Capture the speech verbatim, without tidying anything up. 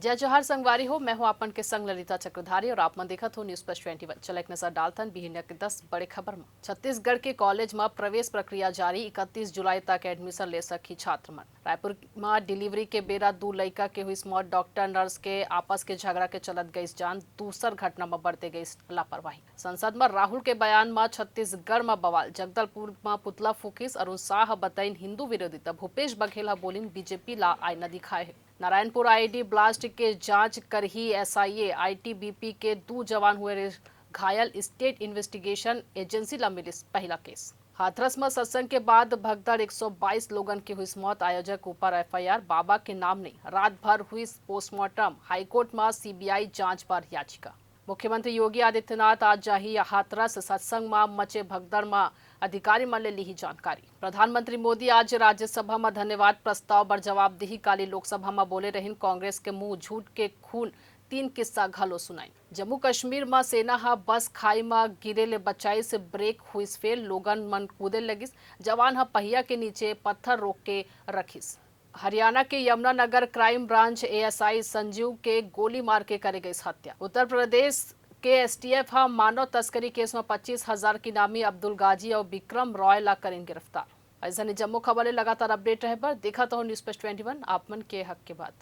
जय जोहार संगवारी हो, मैं हूं आपन के संग ललिता चक्रधारी और आप मन देखत हो News Plus twenty one। चला एक नजर डालथन बिहनिया के दस बड़े खबर म। छत्तीसगढ़ के कॉलेज म प्रवेश प्रक्रिया जारी, इकतीस जुलाई तक admission ले सकही छात्र मन। रायपुर म delivery के बेरा दू लइका के हुई मौत, डॉक्टर नर्स के आपस के झगड़ा के चलत गइस जान, दूसर घटना म बरते गइस लापरवाही। संसद म राहुल के बयान म छत्तीसगढ़ म बवाल, जगदलपुर म पुतला फूकिस अरुण शाह ह बतइन हिंदू विरोधी, त भूपेश बघेल ह बोलिन बीजेपी ला आईना दिखाए हे। नारायणपुर आईईडी ब्लास्ट के जांच करही एसआईए, आईटीबीपी के दू जवान हुए रे घायल, स्टेट इन्वेस्टिगेशन एजेंसी ला मिलिस पहला केस। हाथरस म सत्संग के बाद भगदड़, एक सौ बाईस लोगन के हुई मौत, आयोजक ऊपर एफआईआर, बाबा के नाम नहीं, रात भर हुई पोस्टमार्टम, हाईकोर्ट म सीबीआई जांच पर याचिका। मुख्यमंत्री योगी आदित्यनाथ आज जाही हाथरस, सत्संग म मचे भगदड़ म अधिकारी मन ले लिही जानकारी। प्रधानमंत्री मोदी आज राज्यसभा म धन्यवाद प्रस्ताव बर जवाबदेही काली लोकसभा म बोले रहिन, कांग्रेस के मुंह झूठ के खून तीन किस्सा घलो सुनाइन। जम्मू कश्मीर म सेना ह बस खाई म गिरे ले बचाइस, ब्रेक हुइस फेल, लोगन मन कूदे लगिस, जवान ह पहिया के नीचे पत्थर रोक के रखिस। हरियाणा के Yamunanagar crime branch ASI Sanjeev के गोली मार के करे गइस हत्या। उत्तर प्रदेश के एसटीएफ ह मानव तस्करी केस म पच्चीस हजार के इनामी अब्दुल गाजी अउ विक्रम रॉय ला करिन गिरफ्तार। अइसने जम्मो खबर ले लगातार अपडेट रहे बर देखत रहव News Plus twenty one, आप मन के हक के बात।